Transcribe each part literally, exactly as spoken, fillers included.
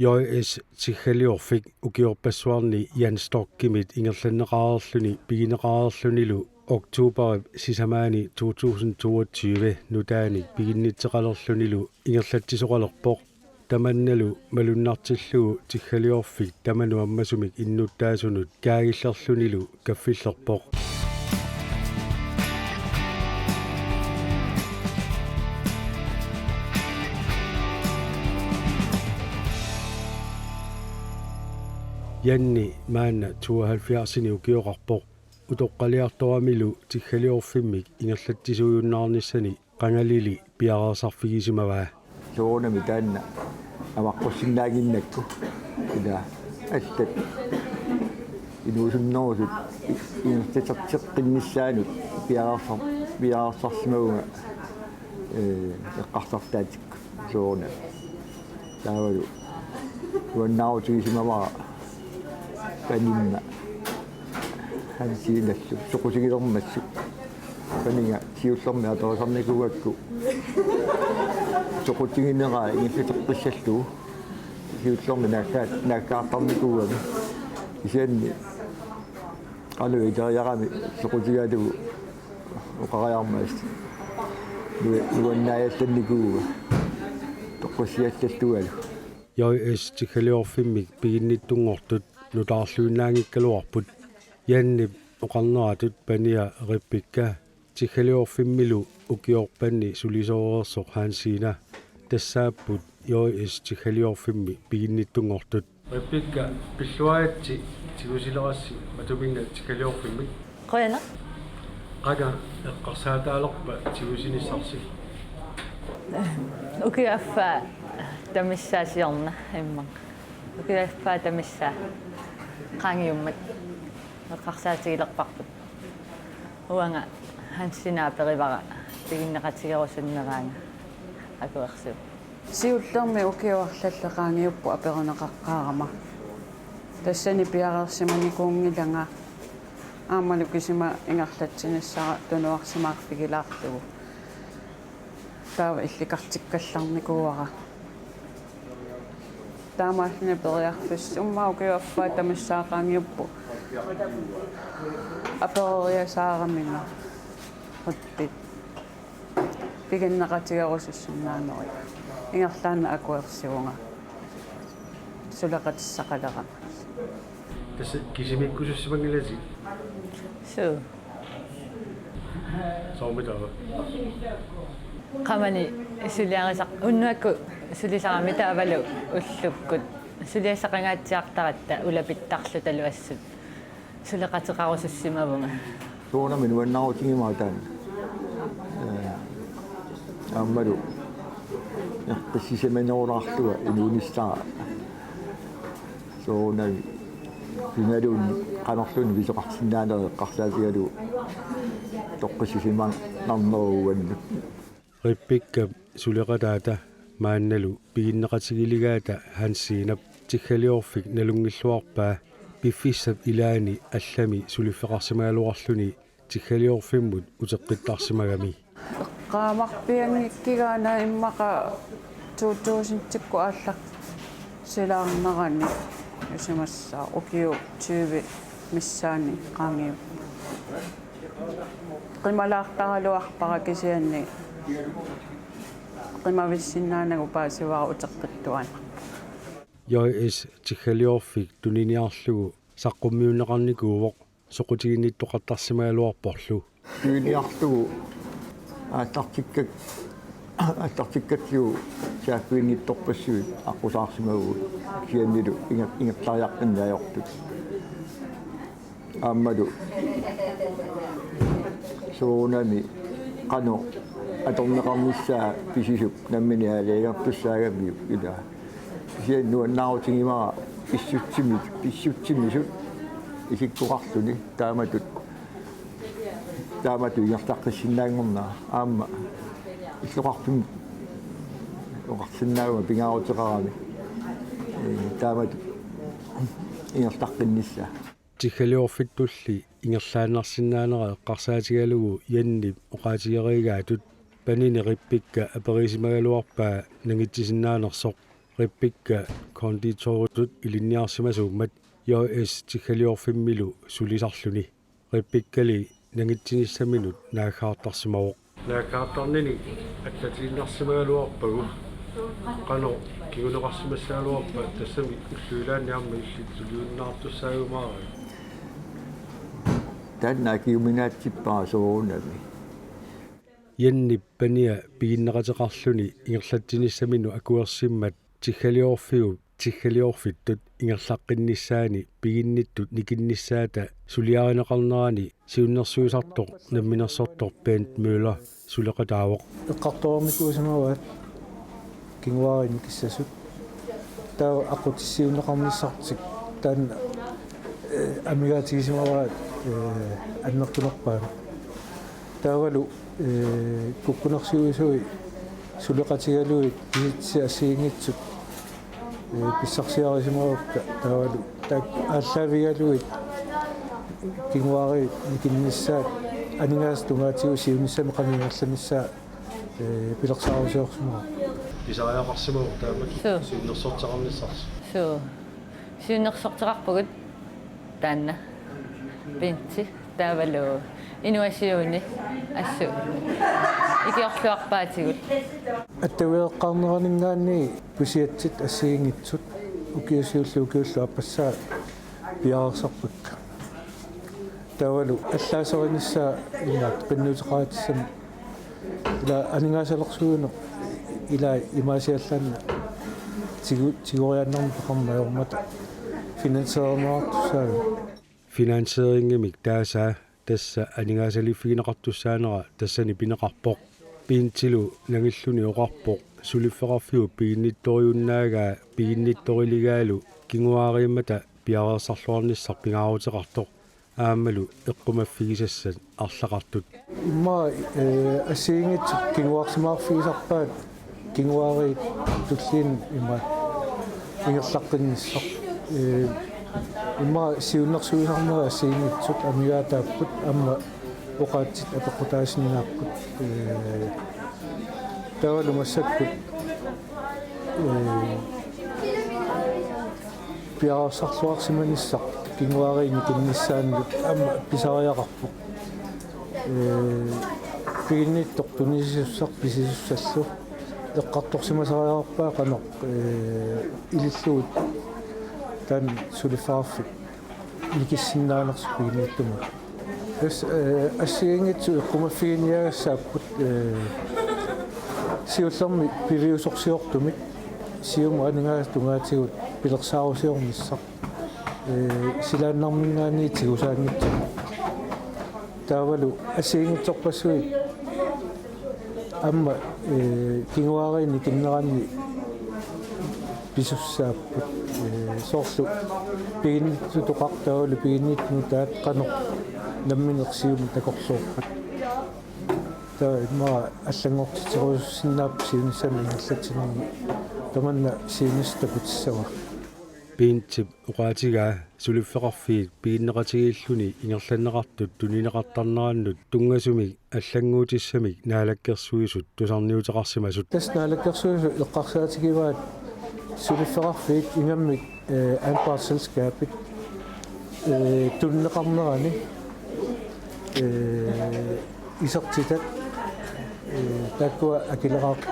J S Tiggaliorfik ukiorpassuarni Jan Stokkimit ingerlanneqareerluni pigineqareerlunilu oktoberip sisamaani to tusind toogtyve nutaanik piginnitseqalerlunilu ingerlatsisoqalerpoq. Tamannalu malunnartillugu Tiggaliorfik tamanut ammasumik innuttaasunut kaagillerlunilu kaffillerpoq. Janni maanna tooghalvfjerdsini ukioqarpoq. Utoqqaliartoramilu Tiggaliorfimmik ingerlatsisuujunnaarnissani qangalili piareersarfigisimavaa. Soorunami taanna avaqqussinnaannginnakku, ila allat inuusunnerusut ingerlateqqinnissaannut piareersar-, piareersarsimavunga, ee, eqqarsartaatsikkut soorunami. Taavalu nuannaarutigisimavara paninna Hansinallu soqutigilermassuk. Paniga siullermik aperisarnikuugakku soqutiginera ingerlateqqissallugu. Siullermik naagga-, naaggaartarnikuugami. Kisianni qanoq ileriarami soqutigalugu oqariarmat assut nu-, nuannaajallannikuuvugut toqqissiallallungalu. J S Tiggaliorfimmik piginnittunngortut nutaarluinnaanngikkaluarput. Jannip oqarneratut pania Rebekka Tiggaliorfimmilu ukiorpanni sulisooreersoq Hansina tassaapput J S Tiggaliorfimmi piginnittunngortut. Rebekka, pilluaritsi tigusilerassi matuminnga Tiggaliorfimmik? Qujanaq. Qanga eqqarsaataalerpa tigusinissarsi? Ukioq affaa tamissaa siorna immaqa. Ukioq affaa tamissaa qaangiummat eqqarsaatigilerparput. Uanga Hansina aperivara piginneqatigerusunneraanga akuersivoq. Siullermik ukioq arlallit qaangiupput aperineqaqqaarama. Tassani piareersimanikuunngilanga. Aammalu kisima ingerlatsinissara tunuarsimaarfigilaarlugu. Taava illikartikkallarnikuuara. Taamaalluni periarfissaq aamma ukioq affaa tamissaa qaangiupput apereriasaaraminga. Utti. Piginneqatigerusussinnaanerit. Ingerlaannaq akuersivunga. Suleqatissaqalerama. Tassa kisimiikkusussimanngilatit? Suu. Soormitaava? Qamani suliarisaq unnuakkut sulisarami taavalu ullukkut. Suliassaqangaatsiartaratta ulapittarlutalu assut. Suleqateqarusussimavunga. Soorunami nuannaarutigiumaarpara taanna. Ee, aammalu eqqissisimanerulaarlunga inuunissara. Soorunami pigaluunniit qanorluunniit pisoqarsinnaanerit eqqarsaatigalugu toqqissisimanarneruvoq uannut. Rebekkap suleqataata maannalu piginneqatigiligaata Hansinap Tiggaliorfik nalunngilluarpaa piffissap ilaani allami suliffeqarsimagaluarluni Tiggaliorfimmut uteqqittarsimagami. Eqqaamarpianngikkigaana immaqa to tusindikkut aallarsilaarnerani isumassaaq ukiut tyve missaani qaangiupput. Qimalaartaraluarpara kisianni qimavissinnaanagu paasivara uteqqittuaannarpoq. J S Tiggaliorfik tuniniarlugu saqqummiunneqarnikuuvoq soqutiginnittoqartarsimagaluarporlu. Tuniniarlugu aallartikkak-, aallartikkallugu saaffiginnittorpassuit aqqusaarsimavugut kisiannili inger-, ingerlariaqqinneq ajortut. Aammalu soorunami qanoq atorneqarnissaa pisisup nammineq aalajangertussaagamiuk ilaa. Kisianni nuannaarutigiumaarpara pissutsimik, pissutsimik isikkoqarluni taamatut, taamatut ingerlaqqissinnaanngornera aamma illoqarfimmi oqarsinnaagama pingaaruteqarami, ee, taamatut ingerlaqqinnissaa. Tiggaliorfittulli ingerlaannarsinnaanera eqqarsaatigalugu Jannip oqaatigereeraatut panini Rebekka aperisimagaluarpaa nangitsisinnaanersoq. Rebekka konditoritut ilinniarsimasuummat J S Tiggaliorfimmilu sulisarluni. Rebekkali nangitsiniassaminut naaggaartarsimavoq. Naaggaartarnini allatiinnarsimagaluarpagu. Qanoq kinguneqarsimassagaluarpa, tassami ullut ilaanni aamma illit tuliunnaartussaagumaarit. Taanna akiuminaatsippara soorunami. Jannip pania piginneqateqarluni ingerlatsiniassaminut akuersimmat Tiggaliorfiup Tiggaliorfittut ingerlaqqinnissaani piginnittut nikinnissaata suliarineqarnerani siunnersuisartoq namminersortoq Bent Møller suleqataavoq. Eqqartornikuusimavaat kinguaariit nikissasut. Taava aqqutissiuunneqarnissartik taanna, eh, amigaatigisimavat, eh, annertunerpaamik. Taavalu, eh, kukkunersiuisui suleqatigalugit kisitsisit assigiinngitsut, eh, pissarsiarisimavakka taavalu taakku aallaavigalugit kinguaariit nikinnissaat aningaasat tungaatigut siunissami qanoq ingerlanissaa, eh, pilersaarusiorsimavoq. Pisariaqarsimavoq taamak. Suu. Siunnersorteqarnissarsi. Suu. Siunnersorteqarpugut taanna. Benti taavalu inuasiuni assut ikiorluarpaatigut. Attaveqarneraninngaanniit pisiassit assigiinngitsut ukiut siulliit ukiullu aappassaa piareersarpakka. Taavalu allaaserinissaa imaat qinnuteqaatissamik ila aningaasalersuineq ila imaasiallaannaq tigu-, tigoriaannarneq peqarneq ajormata finansierineqartussaagami. Finansieringimik taasaa tassa aningaasaliiffigineqartussaanera tassani pineqarpoq. Bentilu nangilluni oqarpoq suliffeqarfiup piginnittoriunnaagaa piginnittoriligaalu kinguaariimmata piareersarluarnissaq pingaaruteqartoq aammalu eqqumaffigisassat arlaqartut. Immaqa, eh, assigiinngitsut kinguarsimaarfigisarpaat kinguaariit tulliinnut imaat ingerlaqqinnissaq. Eh, immaqa siunnersuisarnerit assigiinngitsut amigaataapput aamma oqaatsit apeqqutaasinnaapput. Eh, taavalu massakkut, eh, piareersarluarsimanissaq kinguaariit nikinnissaannut aamma pisariaqarpoq. Ee, piginnittoq tunisisussaq pisisussarlu eqqartorsimasariaqarpaa qanoq, ee, ilillugu taanna suliffeqarfik nikissinnaanersoq piginnittumut. Tassa, ee, assigiinngitsut eqqumaffiginiagassaapput, ee, siullermik piviusorsiortumik siumut aningaasat tungaatigut pilersaarusiornissaq, ee, silaannarminngaanniit tigusaanngitsoq. Taavalu assigiinngitsorpassuit aamma, ee, kinguaariit nikinneranni pisussaapput, ee, soorlu piginnittutoqaq taavalu piginnittut nutaat qanoq nammineq siumut takorloorpat. Taava immaqa allanngortitserusussinnaapput siunissami ingerlatsinermi tamanna siunissaq takutissavaa. Bentip oqaatigaa suliffeqarfiit piginneqatigiilluni ingerlanneqartut tunineqartarnerannut tunngasumik allannguutissamik Naalakkersuisut tusarniuteqarsimasut. Tassa Naalakkersuisut eqqarsaatigivaat suliffeqarfiit ingammik, ee, anpartsselskabit, ee, tunineqarnerani, ee, isertitat, ee, taakkua akileraar-,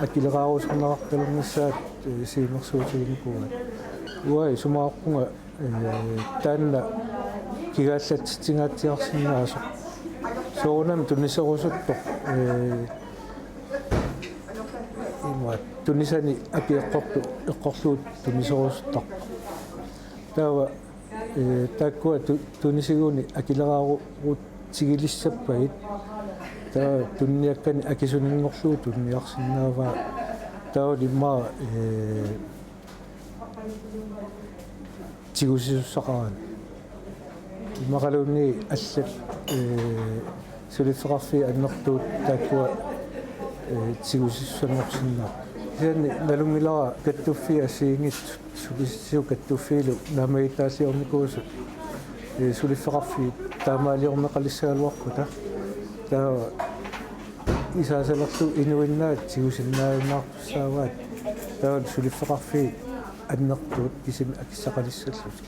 akileraarusunnartalernissaat, ee, siunnersuutiginikuuaat. Uanga isumaqarpunga, ee, taanna kigaallatsitsingaatsiarsinnaasoq. Soorunami tuniserusuttoq, ee, imaat tunisani aki eqqortu-, eqqorlugu tuniserusuttarpoq. Taava, ee, taakkua tu-, tunisiguni akileraarutigilissappagit. Taava tuniniakkani akisuninngorlugu tuniniarsinnaavaa. Taava immaqa, ee, tigusisussaqarani. Immaqaluunniit allat, ee, suliffeqarfiit annertuut taakkua, ee, tigusissanngorsinnaapput. Kisianni nalunngilara kattuffiit assigiinngitsut sulisitsisut kattuffiillu naammagittaalliornikuusut, ee, suliffeqarfiit taamaaliorneqalissagaluarpata. Taava isaasalerlu inuinnaat tigusinnaajunnaartussaavaat Taava suliffeqarfiit annertuut kisimi akissaqalissallutik.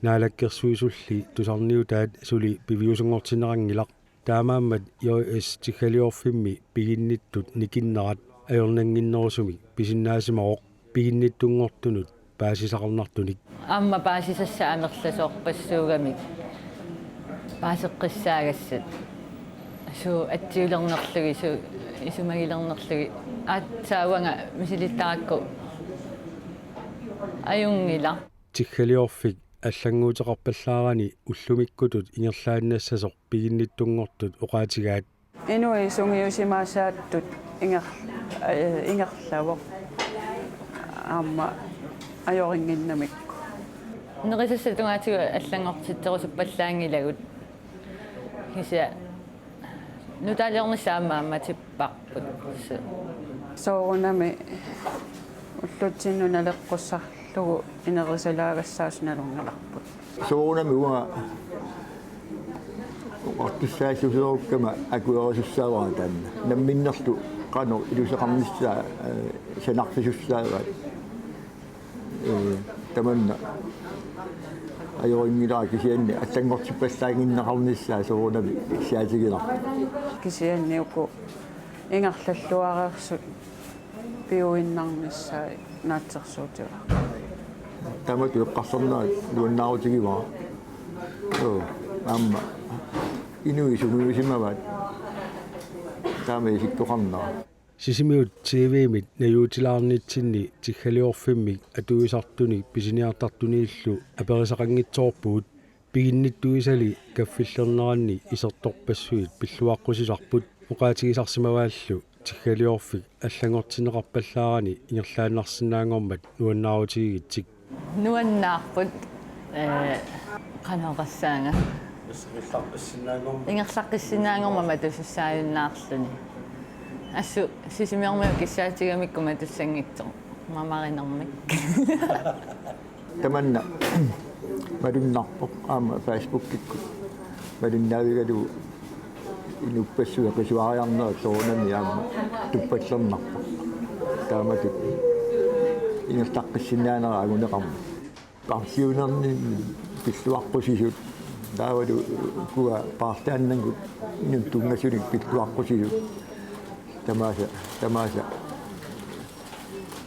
Naalakkersuisulli tusarniutaat suli piviusunngortinneqanngilaq. Taamaammat J S Tiggaliorfimmi piginnittut nikinnerat ajornannginnerusumik pisinnaasimavoq piginnittunngortunut paasisaqarnartunik. Aamma paasisassat amerlasoorpassuugamik paaseqqissaagassat. Suu atsiulernerlugit, suu isumagilernerlugit. Aatsaat uanga misilittarakku ajunngilaq. Tiggaliorfik allannguuteqarpallaarani ullumikkutut ingerlaannassasoq piginnittunngortut oqaatigaat. Inuit sungiusimaasaattut inger-, eh, ingerlavoq aamma ajorinnginnamikku. Nerisassat tungaatigut allanngortitserusuppallaanngilagut. Kisianni nutaaliornissaq aamma ammatipparput. Soorunami ullutsinnut naleqqussarlugu inerisalaagassaasut nalunngilarput. Soorunami uanga oqartussaassuserukkama akuerisussaavara taanna. Namminnerlu qanoq iluseqarnissaa, eh, sanarfisussaavaat. Ee, tamanna ajorinngilara kisianni allanngortippallaannginneqarnissaa soorunami issiatigilarput. Kisianni uku ingerlalluareersut piuinnarnissaat naatsorsuutigaarput. Taamatut eqqarsarnerat nuannaarutigivara. Joo, aamma inuit sungiusimavaat. Taama isikkoqarnera. Sisimiut T V-mit najuutilaarnitsinni Tiggaliorfimmik atuisartunik pisiniartartuniillu aperisaqanngitsoorpugut. Piginnittuisali kaffillerneranni isertorpassuit pilluaqqusisarput, oqaatigisarsimavaallu Tiggaliorfik allanngortinneqarpallaarani ingerlaannarsinnaanngormat nuannaarutigigitsik. Nuannaarput, ee, qanoq oqassaanga. Ingerlaqqissinnaanngormat. Ingerlaqqissinnaanngormat matusussaajunnaarluni. Assut Sisimiormiut kissaatigamikku matussanngitsoq. Mamarinermik. Tamanna malunnarpoq aamma Facebookikkut. Malunnaavigalugu inuppassuit qisuariarnerat soorunami aamma tuppallernarpoq. Taamatut ingerlaqqissinnaanera anguneqarmat. Pensionerninni pilluaqqusisut taavalu ukua paarlaannanngitsut inuk tunngasunik pilluaqqusisut tamaasa, tamaasa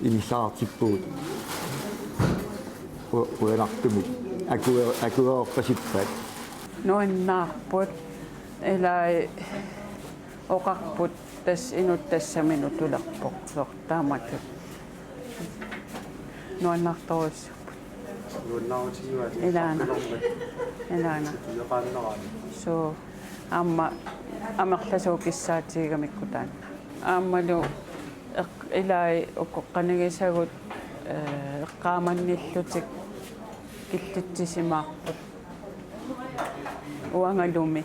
inissaartippugut. Ku-, kusanartumik akue-, akuerpasippaat. Nuannaarput, ilai oqarput tassa inuk tassami nutulerpoq, soorlu taamatut. Nuannaartorujussuupput. Nuannaarutigivaat. Ilaana. Ilaana. Ileqaannaraanni. Suu, aamma amerlasuut kissaatigigamikku taanna. Aammalu eq-, ilai uku qanigisagut, ee, eqqaamannillutik killitsisimaarput. Uangalumi.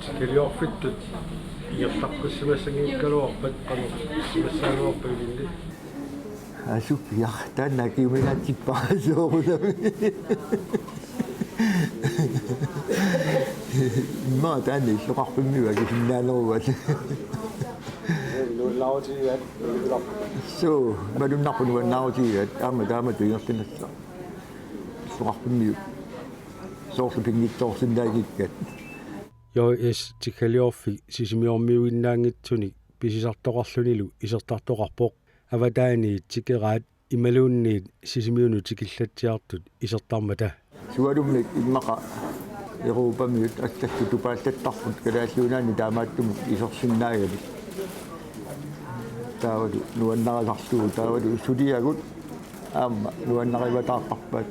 Tiggaliorfittut ingerlaqqissimassanngikkaluarpat qanoq issimassaagaluarpat ilinni? Asukiaq taanna akiuminaatippara soorunami. Immaqa taanna illoqarfimmiut akisinnaaneruat. Nuannaarutigigaat. Suu, malunnarpoq nuannaarutigigaat. Aamma taamatut ingerlannissaa. Illoqarfimmiut soorlu pinngitsoorsinnaanngikkaat. J S Tiggaliorfik Sisimiormiuinnaanngitsunik pisisartoqarlunilu isertartoqarpoq. Avataaniit tikeraat imaluunniit Sisimiunut tikillatsiartut isertarmata. Sualummik immaqa Europamiut allallu tupaallattarput Kalaallit Nunaanni taamaattumik isersinnaagami. Taavalu nuannarisarlugu taavalu suliagut aamma nuannarivataartarpaat.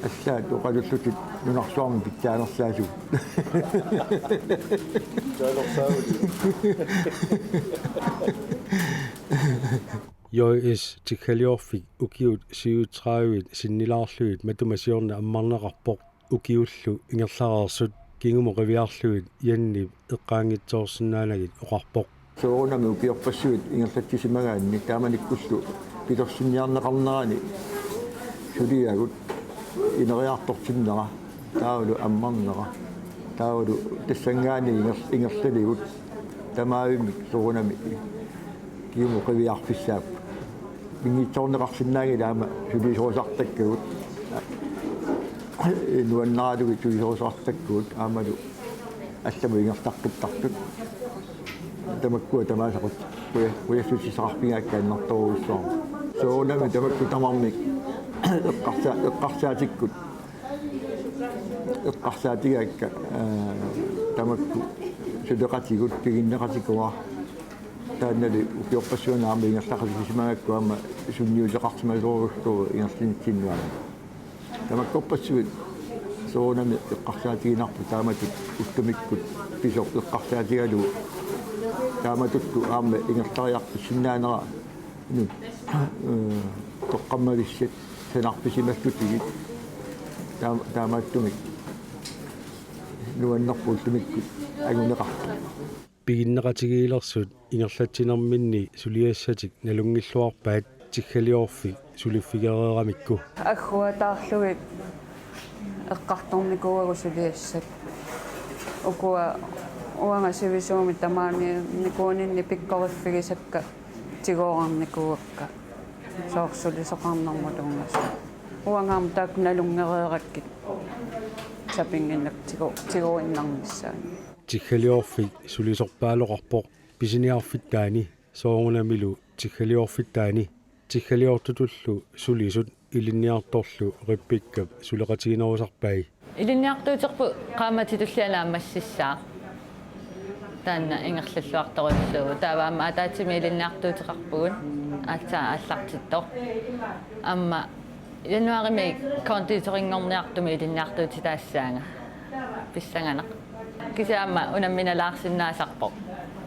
Allaat oqalullutik nunarsuarmi pitsaanersaasugut. Pitsaanersaasugut. J S Tiggaliorfik ukiut syvogtredive sinnilaarlugit matuma siorna ammarneqarpoq. Ukiullu ingerlareersut kingumut qiviarlugit Jannip eqqaanngitsoorsinnaanagit oqarpoq. Soorunami ukiorpassuit ingerlatsisimagaanni taamanikkullu pilersinniarneqarnerani suliagut ineriartortinnera taavalu ammarnera taavalu tassanngaanniit inger-, ingerlaligut tamaavimmik soorunami kingumut qiviarfissaapput. Pinngitsoorneqarsinnaanngilaq aamma sulisorisartakkagut. Nuannaralugit sulisorisartakkagut aammalu allamut ingerlaqqittartut. Tamakkua tamaasa qut-, quja-, qujassutissavarput annertoorujussuarmik. Soorunami tamakku tamarmik eqqarsa-, eqqarsaatikkut. Eqqarsaatigaakka, aa, tamakku suleqatigut piginneqatikka. Taannali ukiorpassuarni aamma ingerlaqatigisimagakku aamma sunniuteqarsimasorujussuuvoq ingerlanitsinni aamma. Tamakkorpassuit soorunami eqqarsaatiginarput taamatut ullumikkut pisoq eqqarsaatigalugu. Taamatullu aamma ingerlariartussinnaanera nu, ee, toqqammavissat sanarpisimallutigit taam-, taamaattumik nuannerpoq ullumikkut anguneqartoq. Piginneqatigiilersut ingerlatsinerminni suliassatik nalunngilluarpaat Tiggaliorfik suliffigereeramikku. Agguataarlugit eqqartornikuuagut suliassat. Ukua uanga sivisuumik tamaaniinnikuuninni pikkoriffigisakka tigoorarnikuuakka. Soorlu sulisoqarnermut tunngasut. Uanga aamma taakku nalunngereerakkit sapinnginnakku tigu-, tiguinnarnissaannik. Tiggaliorfik sulisorpaaloqarpoq pisiniarfittaani soorunamilu Tiggaliorfittaani. Tiggaliortutullu sulisut ilinniartorlu Rebekka suleqatiginerusarpai. Ilinniartuuterput qaammatip tullia naammassissaaq. Taanna ingerlalluartorujussuuvoq. Taava aamma ataatsimik ilinniartuuteqarpugut. Aatsaat aallartittoq. Aamma januaarimi konditorinnguarniartumik ilinniartuutitaassaanga. Pissanganaq. Kisianni aamma unamminalaarsinnaasarpoq.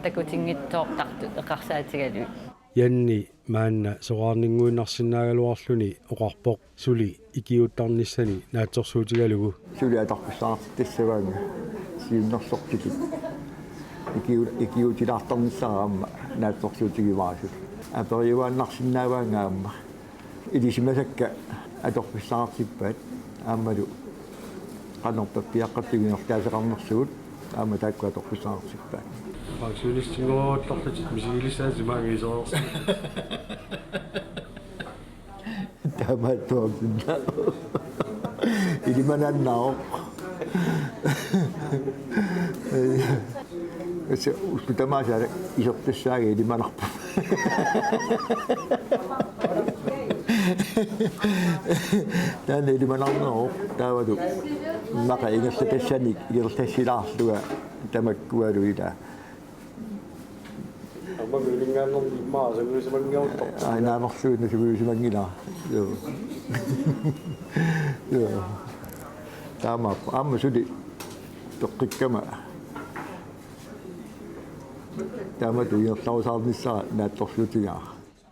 Takutinngitsoortartut eqqarsaatigalugit. Janni maanna soraarninnguinnarsinnaagaluarluni oqarpoq suli ikiuuttarnissani naatsorsuutigalugu. Suli atorfissaqartissavaanga siunnersortitut. Ikiu-, ikiuutilaartarnissara aamma naatsorsuutigivaasut. Aperiuaannarsinnaavaanga aamma. Ilisimasakka atorfissaqartippaat aammalu qanoq pappiaqqat ingerlaaseqarnersugut aamma taakku atorfissaqartippaat. Pensionistinngoruttarlutit misigilissaatit maanga isereersimatit. Taamaattuarsinnaavoq. Ilimanannaavoq. Assa ullut tamaasa isertassaanga ilimanarpoq. Taanna ilimanarneruvoq taavalu immaqa ingerlatassanik ingerlassilaarlunga tamakkualu ilaa. Aamma miilingaannermi immaqa asunngisimanngiortoq. Aa, naamerluinnaq sugujusimanngilaa. Joo. Joo. Taamaappoq. Aamma suli toqqikkama. Taamatut ingerlarusaarnissara naatsorsuutigaara.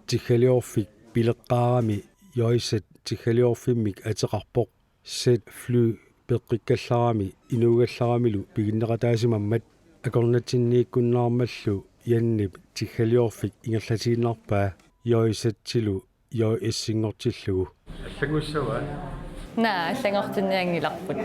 Tiggaliorfik pileqqaarami Joyset Tiggaliorfimmik ateqarpoq. Jet Fly peqqikkallarami inuugallaramilu piginneqataasimammat akornatsinniikkunnaarmallu Jannip Tiggaliorfik ingerlatiinnarpaa Joysetilu Joysinngortillugu. Allanngussavat? Naa, allanngortinnianngilarput.